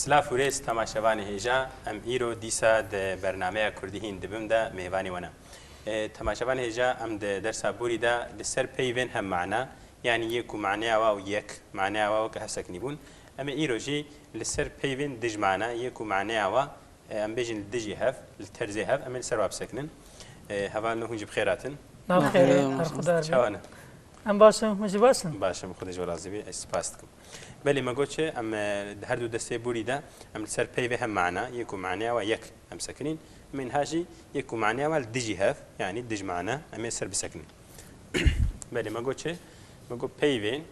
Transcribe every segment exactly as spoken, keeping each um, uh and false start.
Silav û rêz temaşevanê hêja, em îro dîsa di bernameya Kurdî hîn dibim de mêvanê we ne. E, temaşevanê hêja, em di dersa borî de li ser peyvên hem mana, yanî yê ku maneya wa û yek, maneya wa weke hev sekinî bûn. Em ê îro jî li ser peyvên dijmana, yê ku maneya wa, e, em bêjin li dijî hev, li terzê hev, em ê li ser wa bisekinin. E, hevalno hûn jî bi xêr hatin. Nav xêrê, Nav xêrê, herxudar be. Çawa ne? Em baş in, hûn jî baş in? Baş im, Xwedê ji we razî be, ez spas dikim. Belê, me got çi, em, e, di her du destê borî de em li ser peyvê hem mana, yê ku maneya wa yek em sekinîn, em ê niha jî yê ku maneya wa li dijî hev, yanî dijmana, em ê ser bisekinin. Belê, me got çi, me got peyvên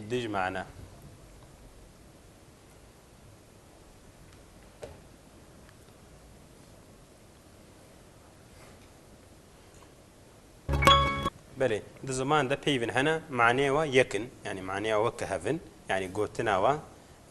dijmana. Belê, di ziman de peyvên hene, maneyê wa yek in, yanî maneya weke hev in, yanî gotina wa,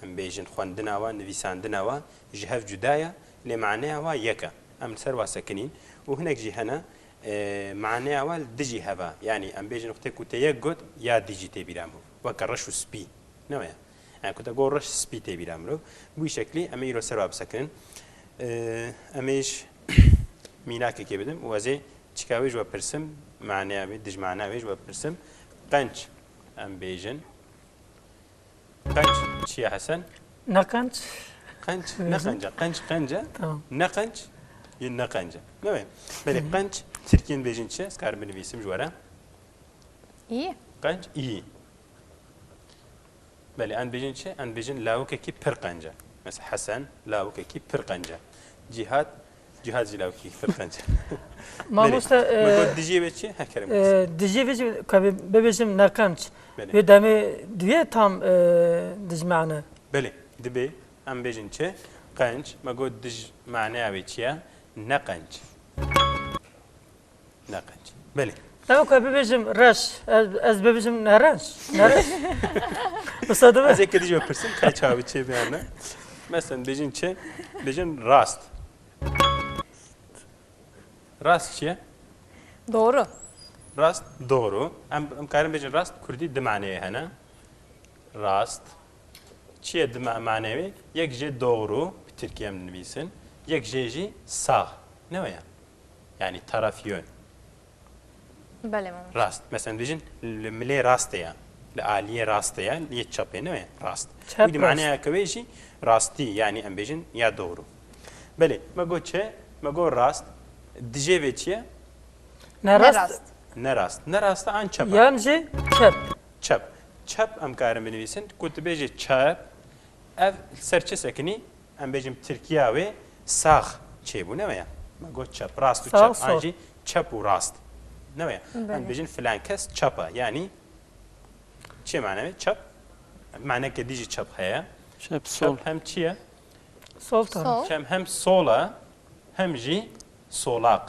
em bêjin xwendina wa, nivîsandina wa ji hev cuda ye, lê maneya wa yek e. Em li ser wa sekinîn û hinek jî hene, e, maneya wa li dijî hev e. Yanî em bêjin wextê ku te yek got, ya dî jî tê bîra mirov. Weke reş û spî. Ne weye? Yani ku te got reş, spî tê bîra mirov. Bi wî şeklî em ê îro ser wa bisekinin. Ee, em ê ji mînakekê bidim û ez ê çika wê ji we pirsim, maneya wê, dijmana wê ji we pirsim. Qenc em bêjin. Qenc çi ye Hesen? Ne qenc. Qenc, ne qenc e. Qenc, qenc e. Tamam. Ne qenc, yê ne qenc e. Ne wê? Belê, qenc, Tirkiyên bêjin çi? Ez karim binivîsim ji we re. İyi. Qenc, iyi. Belê, em dibêjin çi? Em dibêjin lawikekî pir qenc e. Mesela Hesen, lawikekî pir qenc e. Cîhad, Cîhad jî lawikekî pir qenc e. Mamoste, Belê. Me e, got dijî vê çi? He, kerem. E, dijî vê jî, ka bê-, bibêjim ne qenc. Belê. Wê demê duyê tam, e, dijmane. Belê, dibê em bêjin çi? Qenc. Me got dij maneya wê çi ye? Ne qenc. Ne qenc. Belê. Ew ka bibêjim reş, ez, ez bibêjim nereş. Nereş. Wisa dibe. Ez ê kedî jî bipirsim, qey çavi çê biyane. Mesela bêjin çi? Bêjin rast. Rast çi ye? Doğru. Rast, doğru. Em, em karin bêjin rast, kurdî di maneyê hene. Rast. Çi ye di ma-, maneyê wê? Yek jê doğru, bi tirkî em dinivîsin. Yek jê jî sağ. Ne weye? Yani taraf yön. Belê, Mehmet. Rast. Mesela dibêjin li milê rastê ye. Li aliyê rastê ye, yê çepê ne ye? Rast. Çep, wî di rast. Maneyeke wê jî rastî, yani em bêjin ya doğru. Belê, me got çi? Me got rast. Dijê vê çi ye? Ne rast. Ne rast. Ne rast. Ne rast an çep e? Yan jî çep. Çep. Çep em karin binivîsin. Ku tu bêjî çep, ev ser çi sekinî? Em bêjim Tirkiya wê sax çêbû, ne weye? Me got çep, rast û çep, an jî çep û rast. Ne weye? Belê. Em bêjin filan kes çep e, yanî çi mane wê? Çep, maneke dî jî çep heye. Çep, sol. Çep hem çi ye? Sol taraf. Sol. Çep hem sol e, hem jî solaq.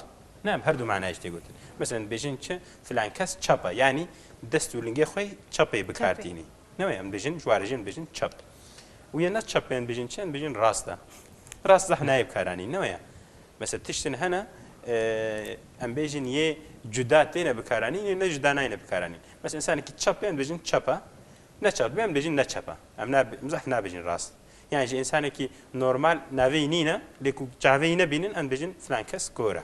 Ne, em her du manayê jî tê gotin. Mesela bêjin çi? Filan kes çep e, yanî dest û lingê xwe çepê bi kar tînî. Ne weye? Em bêjin, ji warê jî em bêjin çep. Û yê ne çep, em bêjin çi? Em bêjin rast e. Rast zehf nayê bikaranîn, ne weye? Mesela tiştin hene, e, em bêjin yê cuda têne bikaranîn, yê ne cuda nayne bikaranîn. Mesela insanekî çep be, em bêjin çep e. Ne çep be, em bêjin ne çep e. Em na-, em zehf nabêjin rast. Yani ji insanekî normal navê yî nîne, lê ku çavê yî nebînin, em bêjin filan kes kor e.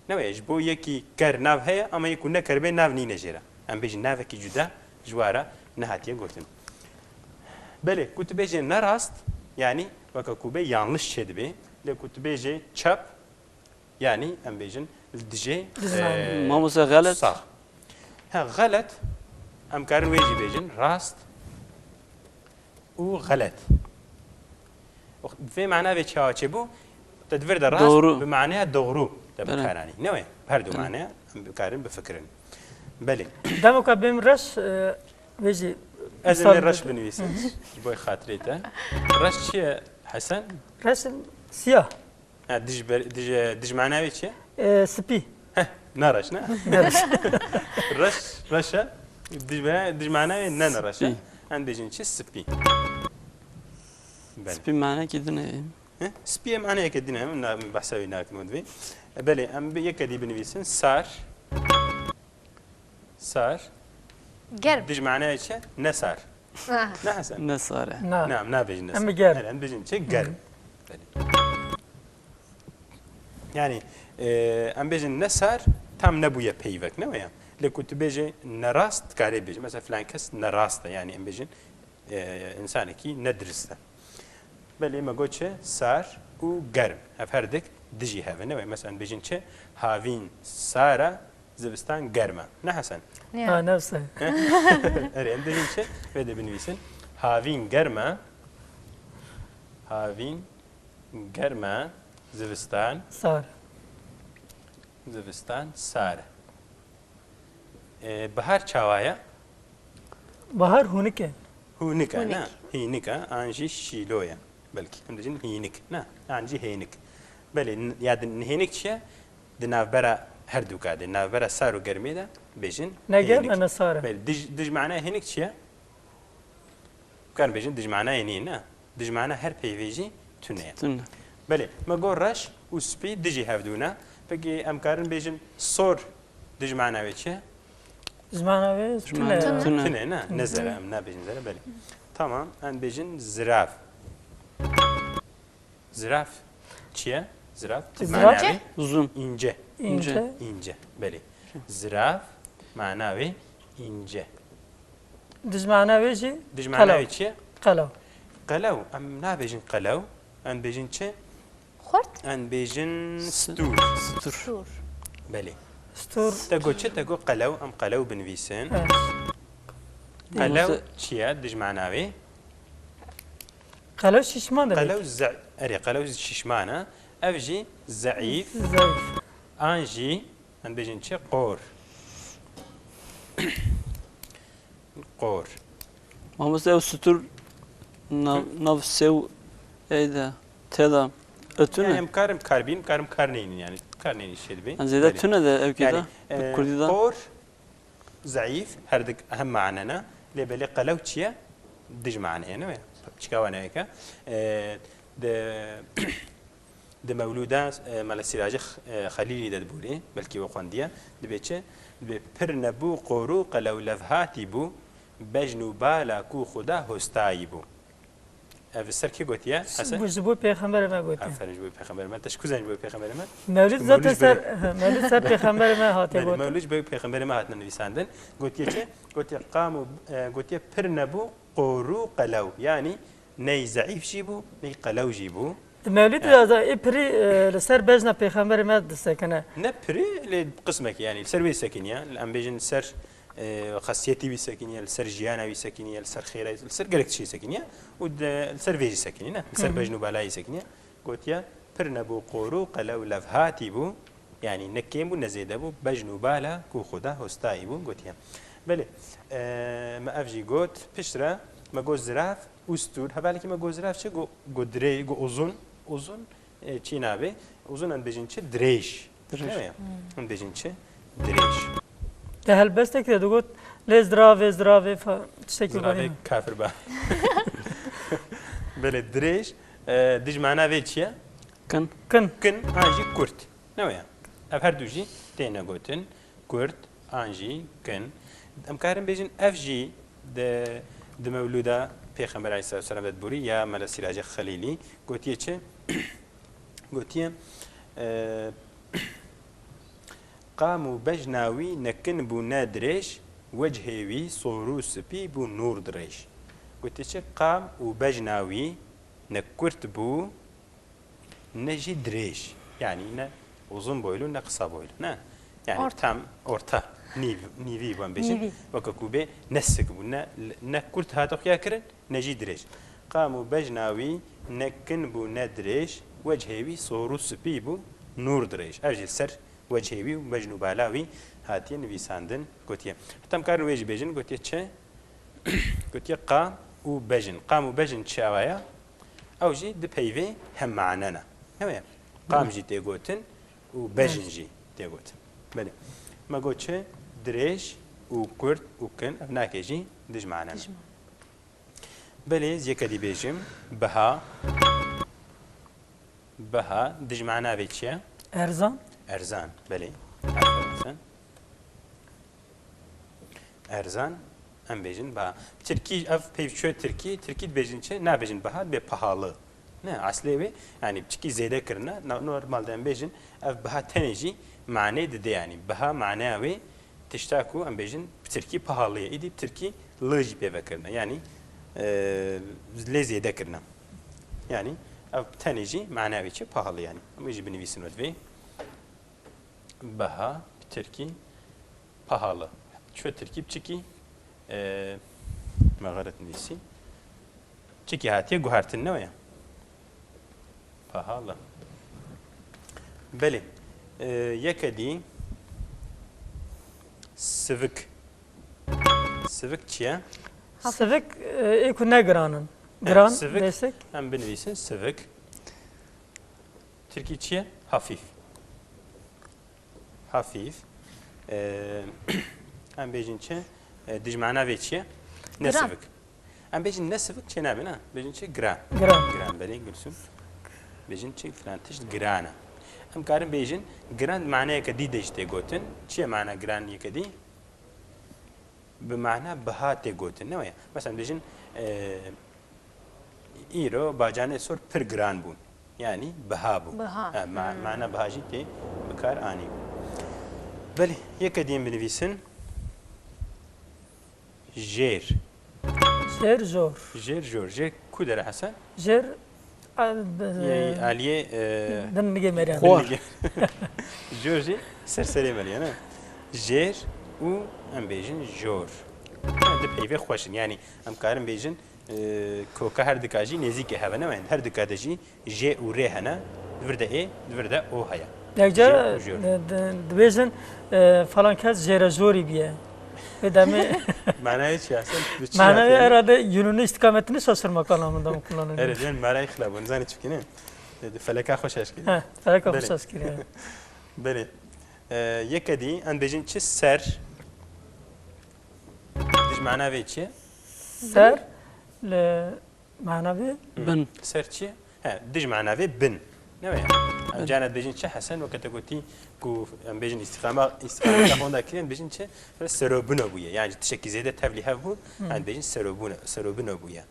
Ne weye, ji bo yekî ker nav heye, ama yê ku ne ker be nav nîne jê re. Em bêjin navekî cuda ji wa re nehatiye gotin. Belê, ku tu bêjê ne rast, yanî weke ku bê yanlış çêdibe, lê ku tu bêjê çep, yanî em bêjin li dijê, Dijî. E, Mamoste, xelet? Sax. He, xelet, em karin wê jî bêjin, rast û xelet. Vê mana vê çawa çêbû? Te di vir de rast, doğru, bi manaya doğru te bikaranî. Ne wê? Her du manaya em bikarin bifikirin. Belê. Demoka bêm reş, e, vê jî Ez ê reş binivîsim. Ji bo xatirê te. Reş çi ye Hesen? Reş siyah. Ha, dij ber-, dij-, dijmana wê çi ye? E, spî. Heh, ne reş, ne? Ne reş. Reş, reş e. Dijmana, dijmana wê ne, ne reş e. Spî. Em bêjin çi? Spî. Belê. Spî manekî din e. Heh, spî maneyeke din e. Na, behsa wê nakim divê. E, belê, em bi yeke dî binivîsin. Sar. Sar. Germ. Dij manayê çi? Ne sar. Ah. Ne Hesen? Ne sar e. Na. Na, em nabêjin ne sar. Em ê germ. Her em bêjin çi? Germ. Belê. Yani, e, em bêjin ne sar, tam nebûye peyvek, ne waya? Lê ku tu bêjê ne rast, dikarê bêjî. Mesela filan kes ne rast e, yani em bêjin, e, insanekî ne dirist e. Belê me got çi? Sar û germ. Ev her dik dijî hev in, ne waya? Mesela em bêjin çi? Havîn sar e, zivistan germ e. Ne Hesen? Ya. Ha, nefse. Erê, em bêjin çi? Vê de binivîsin. Havîn germ e. Havîn germ e. Zivistan. Sar. Zivistan sar e. E, bihar çawa ye? Bahar hûnik e. Hûnik e, Hûnik. ne? Hînik e, an jî şîlo ye. Belkî em dibêjin hînik, ne? An jî hênik. Belê, n- ya di hênik çi ye? Di navbera her du ka de, navbera sar û germê de bêjin Ne germ hênik. e ne sar e. Belê, dij, dij manaya hênik çi ye? Karin bêjin dij manayê nî, ne? Dij mana her peyvê jî tune ye. Tune. Belê, me got reş û spî dijî hevdû ne. Pekî em karin bêjin sor dij mana wê çi ye? Dij mana wê tune. Tune. Tune ne? Ne zere, em nabêjin zere, belê. Tamam, em bêjin zirav. Zirav çi ye? Zirav. Zirav. Mana wê Uzun. ince. Înce. Înce. Belê. Zirav mana wê ince. Dij mana wê jî Dij mana qelew. wê çi ye? Qelew. Qelew. Em nabêjin qelew. Em bêjin çi? Xurt. Em bêjin S- stûr. Stûr. Stûr. Belê. Stûr. Te got çi? Te got qelew. Em qelew binivîsin. Evet. Qelew Yoksa- çi ye? Dij mana wê? Qelew şişman demek. Qelew ze erê, qelew şişman e. Ev jî zeîf. Zayıf. An jî em bêjin çi? Qor. Qor. Mamoste ew stûr nav, nav sew ey de tê de. Etune. Yani em karim kar bîn, karim kar neynin yani. Kar neynin şey dibê. Yani zêde tune de ew kê Yani, de. e, Kurdî de. Qor, zeîf, her dik hem manene. Lê belê qelew çi ye? Dij maneye ne? Çika wane yeke. E, de Di mewlûda, e, Mele Sîracê X-, e, Xelîlî de diborî, belkî we xwendiye, dibê çi? Dibê pir nebû qorû qelew levhatî bû, bejn û bala ku xuda hostayî bû. Ev ser kê gotiye? Hesen? Bu ji bo pêxemberê me gotiye. Aferin ji bo pêxemberê me. Te ji ku zanî ji bo pêxemberê me? Mewlid Çünkü zaten Mewlid ser, mewlid ser pêxemberê me hatiye Belê, gotin. Mewlid ji bo pêxemberê me hatine nivîsandin. Gotiye çi? Gotiye qam û, e, gotiye pir nebû qorû qelew. Yanî ney zeîf jî bû, ney qelew jî bû. Mewlid Evet. de ê pirî, e, li ser bejna pêxemberê me disekine. Ne pirî, lê qismekî, yanî li ser wê sekiniye. Em bêjin li ser, e, xesiyetî wî sekiniye, li ser jiyana wî sekiniye, li ser xêra wî, li ser gelek tiştî sekiniye û de, li ser vê jî sekiniye, ne? Li ser Hı hı. bejn û balayî sekiniye. Gotiye, pir nebû qorû qelew levhatî bû, yanî ne kêm bû, ne zêde bû, bejn û bala ku xuda hostayî bû, gotiye. Belê, e, me ev jî got, piştre me got zirav û stûr. Hevalekî me got zirav çi? Got, got dirê, got uzun, uzun. E, çî nabê. Uzun em bêjin çi? Dirêj. Dirêj. Ne ya? Em bêjin çi? Dirêj. Te helbestek de digot, lê ziravê, ziravê fa-, tiştekî Ziravê wêne. Kafir ba. Belê dirêj. E, dij mana vê çi ye? Kin. Kin. Kin an jî kurt. Ne ya? Ev her du jî têne gotin. Kurt an jî kin. Em karin bêjin ev jî di, di mewlûda Pêxember aleyhisselatu vesselam de diborî ya Mele Sîracê Xelîlî gotiye çi? Gotiye, e, qam û bejna wî ne kin bû ne dirêj, wechê wî sor û spî bû nûr dirêj. Gotiye çi? Qam û bejna wî ne kurt bû, ne jî dirêj. Yanî ne uzun boylu ne kısa boylu. Ne? Yani Orta. Tam orta. Nîv, nîvî ban bêjin. Nîvî. Weke ku bê ne sik bû, ne, ne kurt hate xuya kirin, ne jî dirêj. Qam û bejna wî ne kin bû ne dirêj, wechê wî sor û spî bû, nûr dirêj. Ev jî li ser wechê wî û bejn û bala wî hatiye nivîsandin, gotiye. Heta em karin wê jî bêjin, gotiye çi? Gotiye qam û bejn. Qam û bejn çi awa ye? Ew jî di peyvê hem mane ne. Hewe ye. Qam jî tê gotin û bejn jî tê gotin. Belê. Me got çi? Dirêj û kurt û kin, ev nake jî dij mane ne. Belê, ez yeke dî bêjim. Biha. Biha, dij mana vê çi ye? Erzan. Erzan, belê. Aferin sen. Erzan. Em bêjin biha. Tirkî, ev peyv çûye tirkî, tirkî dibêjin çi? Nabêjin biha, dibê pahalı. Ne, eslê wê, yanî piçikî zêde kirine. Na-, normalde em bêjin, ev biha tenê jî manê dide, yanî biha maneya wê tişta ku em bêjin bi tirkî pahalı ye. Îdî bi tirkî li jî pê ve kirine. Yanî, e, lê zêde kirine. Yanî ev tenê jî maneya wê çi? Pahalı yanî. Em ê jî binivîsin wê divê. Biha bi tirkî pahalı. Çûye tirkî piçikî, e, me xelet nivîsî. Çikî hatiye guhertin, ne weye? Pahalı. Belê. E, yeke dî sivik. Sivik çi ye? Sivik, e, ê ku ne giran in. Evet, giran sivik. Bêsik. Em binivîsin sivik. Tirkî çi ye? Hafif. Hafif. Ee, em bêjin çi? Ee, dijmana vê çi ye? Giran. Nesivik. Em bêjin nesivik çê nabe, ne? Bêjin çi? Giran. Giran. Giran, belê Gülsüm. Bêjin çi? Filan tişt giran e. Em karin bêjin giran maneyeke dî de jî tê gotin. Çi ye mana giran yeke dî? Bi mana biha tê gotin, ne weye? Mesela bêjin, e, îro bacanê sor pir giran bûn. Yanî biha bû. Biha. Ha, ma-, Hmm. Mana biha jî tê bi kar anî. Belê, yeke dî em binivîsin. Jêr. Jêr jor. Jêr jor. Jêr ku dere Hesen? Jêr, a, b-, Yê aliyê, e, Din nigê meriyan. Xwar. Nigê. Jor jî ser serê meriyan, ne? Jêr û em bêjin jor. Di peyvê xweş in. Yanî em karin bêjin, e, koka her dika jî nêzîkê hev e, ne weye? Her dika de jî J û R hene, di vir de ê, di vir de o heye. Yekca J û jor. Di-, di-, dibêjin, e, falan kes jêrejorî bûye. Vê demê Manayê çi aslında? Bi çi Manayê hatiye? Herhalde yönünü istikametini şaşırmak anlamında mı kullanılıyor? Evet, yani manayê xirab bû, nizanî çi bikî, ne? Di feleka xwe şaş kiriye. He, feleka xwe Belê. Şaş kiriye. Belê. E, yeke dî, em bêjin çi? Ser. Dij mana vê çi ye? Ser, li Mana vê? Bin. Ser çi? He, dij mana vê bin. Ne weye? Em Bin. Cana dibêjin çi Hesen, weke te gotî ku em bêjin îstîqama, îstîqameta honda kirî, em bêjin çi? Serobino bûye. Yani tiştekî zêde tevlî hev bû, Hmm. Em bêjin serobino, serobino bûye.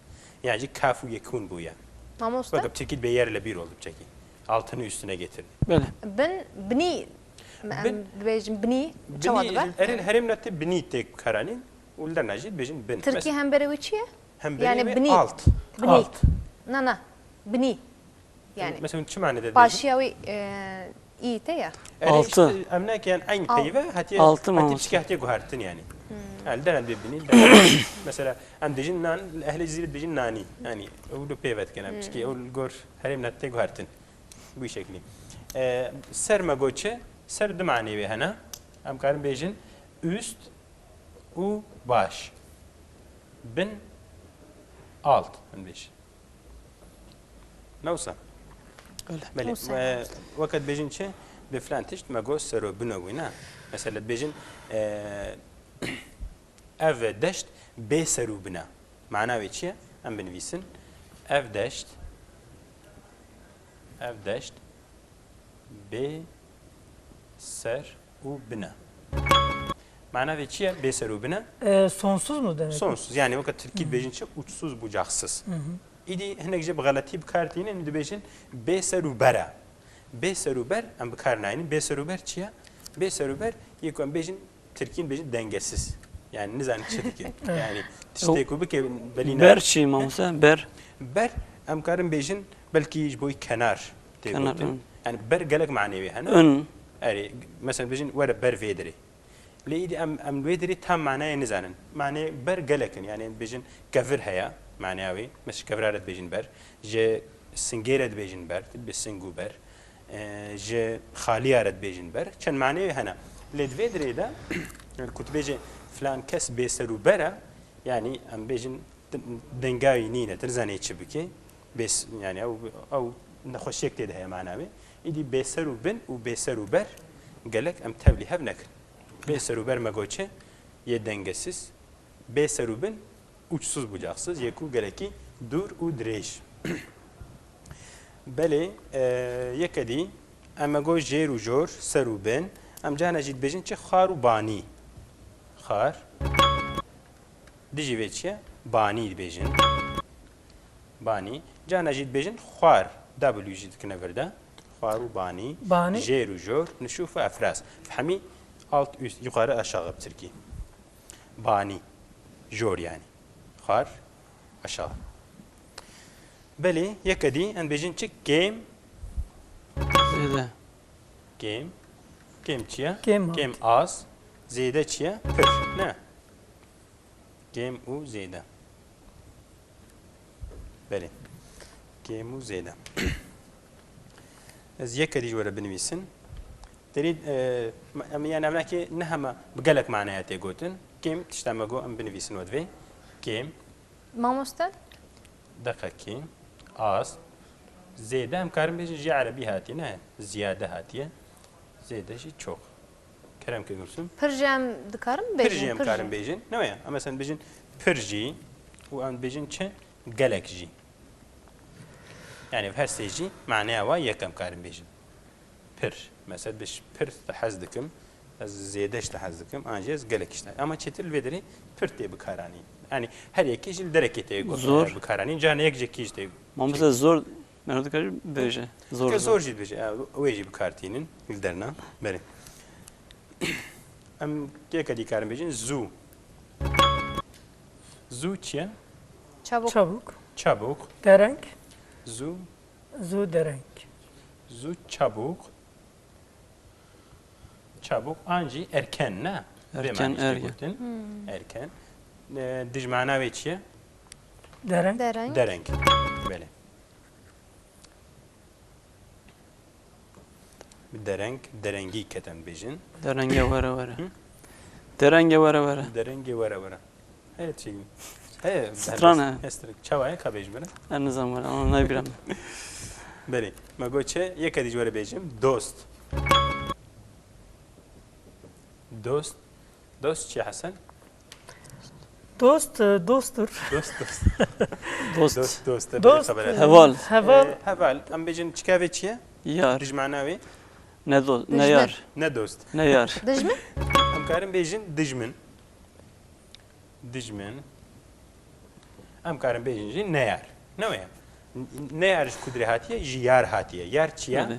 Yani jî kaf û yekûn bûye. Mamoste? Weke bi tirkî dibê yer lebîr oldu piçekî. Altını üstüne getirdi. Belê. Bin, binî, em Bin. Dibêjin binî, çawa Binî, dibe? Erê, herêm na tê binî tê karanîn û li derna jî dibêjin bin. Tirkî Mes- hemberê wî çi ye? Hemberê Yani wê binî. Alt. Binî. Alt. Na, na. Binî. Yani. Mesela çi mane de Paşiya wî, e, î te ya. Erê Altı. Işte, em neke yani aynı Al- peyve hatiye, Altı hatiye mı? Çike hatiye guhertin yani. Hmm. Yani deren bir binî. Deren, mesela em dejin nan, ehli Cizîrê dejin nani. Yani ew de peyve dikene. Hmm. Çike ew gor herêm nette guhertin. Bu şekli. E, ser me goçe, ser di manê wê hene. Em karin bêjin üst û baş. Bin, alt, em bêjin. Ne wisa? Öyle. Belê. Wisa. E, weke dibêjin çi? Bi filan tişt me got sero bino bû, ne? Mesela dibêjin, e, ev deşt bê ser û bina. Mana wê çi ye? Em binivîsin. Ev deşt, ev deşt bê ser û bina. Mana vê çi ye? Bê ser û bina? E, sonsuz mu demek? Sonsuz. Yani weke tirkî Hı. dibêjin çi? Uçsuz bucaksız. Hı hı. Îdî hinek jî bi xeletî bi kar tînin, dibêjin bê ser û bera. Bê ser û ber em bi kar nayînin. Bê ser û ber çi ye? Bê ser û ber yê ku em bêjin tirkîn bêjin dengesiz. Yani nizanî çi dike. Yani tiştê ku bike belî Ber nayîn. Çi mamoste? Ber? Ber em karin bêjin belkî ji bo kenar tê Kenar, gotin. Hı. Yani ber gelek manê wê hene. Ön. Erê, mesela bêjin were ber vê dirê. Lê îdî em, em wê dirê tam manayê nizanin. Manê ber gelek in. Yani bêjin kevir heye, maneya wê. Mesela kevira re dibêjin ber. Ji singê re dibêjin ber, bi sing û ber. E, ji xaliya re dibêjin ber. Çend maneyê hene. Lê di vê dirê de, ku dibêje filan kes bê ser û ber e, yani em bêjin denga wî nîne, tu nizanî çi bike. Bês-, yani ew, ew nexweşiyek tê de heye mana wê. Îdî bêser û bin û bêser û ber gelek em tevlî hev nekin. Bêser û ber me got çi? Yê dengesiz. Bêser û bin uçsuz bucaksız. Yê ku gelekî dûr û dirêj. Belê, e, yeke dî em me got jêr û jor, ser û bin. Em cana jî dibêjin çi? Xar û banî. Xar. Dijî vê çi ye? Banî dibêjin. Banî. Carna jî dibêjin xwar. W jî dikine vir de. Xwar û banî. Banî. Jêr û jor, nişûf û efras. Fehmî, alt, üst, yukarı, aşağı bi tirkî. Banî. Jor yani. Xwar, aşağı. Belê, yeke dî, em dibêjin çi? Kêm. Zêde. Kêm. Kêm çi ye? Kêm hat. Kêm az. Zêde çi ye? Pir. Ne? Kêm û zêde. Belê. Kêm û zêde. Ez yeke dî ji we re binivîsin. Derî, e, em, yani, em nekê ne hema bi gelek manaya tê gotin. Kêm, tişta me got, em binivîsin we divê. Kêm. Mamoste? Deqekî. Az. Zêde em karin bêjin jî erebî hatiye, ne? Ziyade hatiye. Zêde jî çok. Kerem ke Gülsüm. Pir jî em dikarin bêjin? Pir jî em karin bêjin. Ne ya? Em mesela bêjin pir jî û em bêjin çi? Gelek jî. Yani her sê jî maneya wa yek em karin bêjin. Pir. Mesela bêj pir te hez dikim. Ez zêde işte hez dikim. An jî ez gelek işte. Ama çetir li vê derê pir tê bikaranîn. Yani her yekê jî li derekê tê go-, Zor. e, bikaranîn. Carna yek jekî jî tê. Mamoste zor, me dikar bêje. Zor, Ke zor. zor jî dibêje. E, wê jî bikartînin. Li derna. Belê. Em yeke dî karin bêjin. Zû. Zû çi ye? Çabuk. Çabuk. Çabuk. Dereng. Zû. Zû dereng. Zû çabuk. Çabuk an jî erken, ne? Vê Erken, manî jî erken. gotin. Hmm. Erken. E, dijmana wê çi ye? Dereng. Dereng. Dereng. Belê. Bi dereng, derengî keten bêjin. Derenge were were. Hı? Derenge were were. Derengê were were. Heye çi? Heye, Stran e. Hestrik. Çawa ye ka bêjin bere? Ez nizam were, ama naybiram. Belê. Me got çi? Yeke dî ji were bêjim. Dost. Dost. Dost çi Hesen? Dost, e, dosttur. Dost, dost. Dost. Dost, dost. Dost, Belê xebere. e, Heval. Heval. E, heval. Em bêjin çika vê çi ye? Yar. Dijmana wê? Ne dost, ne Dijmin. yar. Ne dost. Ne yar. Dijmin? Em karin bêjin dijmin. Dijmin. Em karin bêjin jî neyar. Ne wê? Neyar ji kudrê hatiye, ji yar hatiye. Yar çi ye? Belê.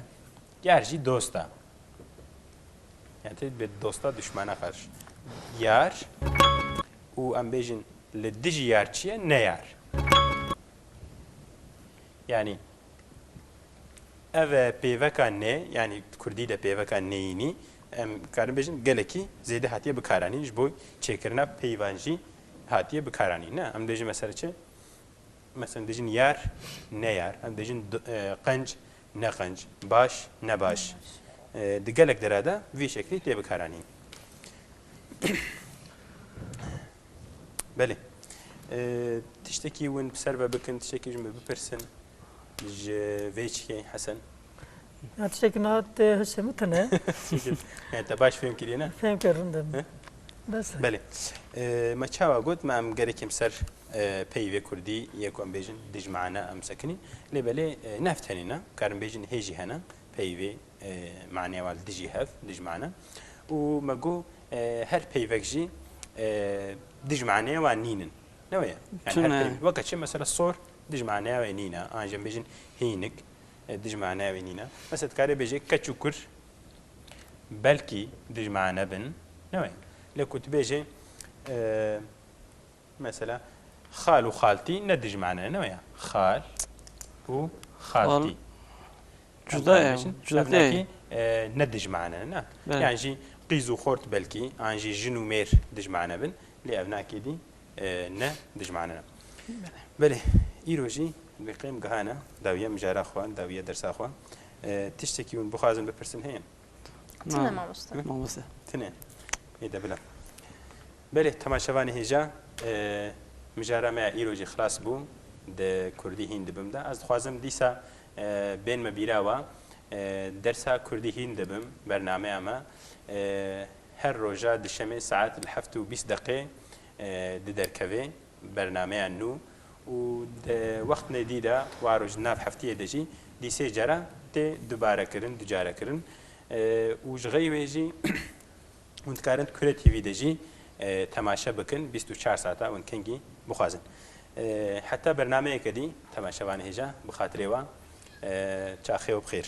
Yar jî dost e. Yani te bi dosta düşmana karşı. Yar û em bêjin li dijî yar çi ye? Neyar. Yani ev e pêveka ne, yani kurdî de pêveka neyînî, em karin bêjin gelekî zêde hatiye bikaranîn, ji bo çêkirina peyvan jî hatiye bikaranîn. Ne, em dibêjin mesela çi? Mesela dibêjin yar, ne yar. Em dibêjin d-, e, qenc, ne qenc. Baş, ne baş. E, di gelek dera de vî şeklî tê bikaranîn. Belê. E, tiştekî win bi ser ve bikin, tiştekî ji min bipirsin. Ji vê çikê Hesen. Ya tiştekî niha tê hişê min tune. Çikê? Yani te baş fêm kiriye ne? Fêm kir, rind e. He? Bes e. Belê. E, me çawa got, me em gerekê em ser, e, peyvê kurdî yê ku em bêjin dijmane em sekinîn. Lê belê, e, ne ev tenê ne. Karin bêjin hê jî hene. Peyvê, e, maneya wa li dijî hev, dijmane. Û me got, e, her peyvek jî, e, dijmaneya wa nînin. Ne wê ye? Yani her Tune. peyv-, weke çi mesela sor dijmaneya wê nîne. An jî em bêjin hînik, e, dijmaneya wê nîne. Mesela dikarê bêjê keç û kur belkî dijmane bin. Ne wê? Lê ku tu bêjê, e, mesela xal û xaltî ne dijmane ne, ne wê ya? Xal û xaltî. Xal. Cuda Em ye, bêjin, cuda ev değil. nekî, e, ne dijmane ne. Belê. Yani jî qîz û xort belkî, an jî jin û mêr dijmane bin. Lê ev nakê dî, e, ne dijmane ne. Belê, îro jî bi qêm gihane dawiye mijara xwe, dawiye dersa xwe. E, tiştekî hûn bixwazin bipirsin heye? Tune Na. mamoste. Hı? Mamoste. Tune. Ê de bila. Belê, temaşevanê hêja, e, mijara me ya îro jî xilas bû, di kurdî hîn dibim de. Ez dixwazim dîsa, e, bên me bîra wa, e, dersa kurdî hîn dibim, bernameya me, e, her roja dişemê saet li heft û bîst deqê, e, di derkevê. Bernameya nû û di wextnê dî de wa roj di nav heftiyê de jî dî sê cara tê dubare kirin, ducare kirin. E, û ji xey wê jî hûn dikarin di Kure T V de jî, e, temaşe bikin, bîst û çar saeta hûn kengî bixwazin. E, heta bernameyeke dî, temaşevanê hêja, bi xatirê we, e, çaxê we bi xêr.